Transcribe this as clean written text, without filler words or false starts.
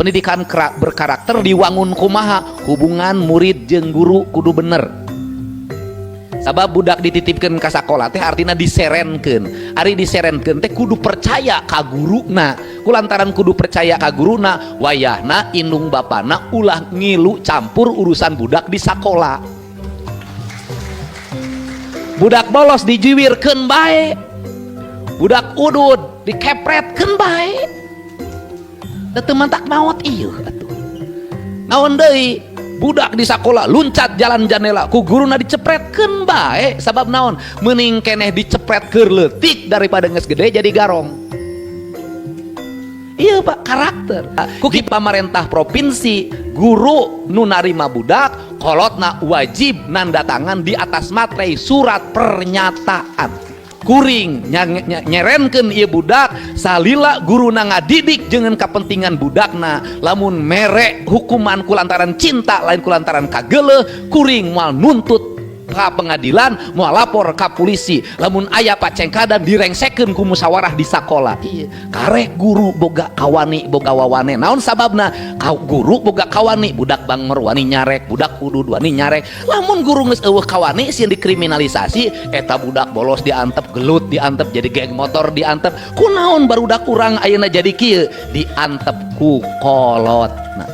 Pendidikan berkarakter diwangun kumaha? Hubungan murid jeung guru kudu bener. Sabab budak dititipkeun ka sakola teh artina diserenkeun. Ari diserenkeun teh kudu percaya ka guruna. Kulantaran kudu percaya ka guruna, wayahna indung bapana ulah ngilu campur urusan budak di sakola. Budak bolos dijiwirkeun bae. Budak udud dikepretkeun bae. Da teu mantak maot ieu atuh. Naon deui? Budak di sakola luncat jalan jandela ku guruna dicepretkeun bae. Sabab naon? Mending keneh dicepret keur leutik daripada geus gede jadi garong. Iya Pak, karakter. Ku di pamarentah provinsi, guru nu narima budak kolotna wajib nanda tangan di atas materai surat pernyataan. Kuring nyerenkeun ieu budak salila guruna ngadidik dengan kepentingan budakna. Lamun mere hukuman kulantaran cinta lain kulantaran kageuleuh, kuring moal nuntut ka pengadilan, moal lapor ka polisi. Lamun aya pacengkadan direngsekeun ku musyawarah di sakola. Iya, karek guru boga kawani, boga wawane. Naon sababna? Ka guru boga kawani, budak bangor wani nyarek, budak udud wani nyarek. Lamun guru geus eueuh kawani sieun dikriminalisasi, eta budak bolos diantep, gelut diantep, jadi geng motor diantep. Kunaon barudak urang ayeuna jadi kieu? Diantep ku kolot. Nah,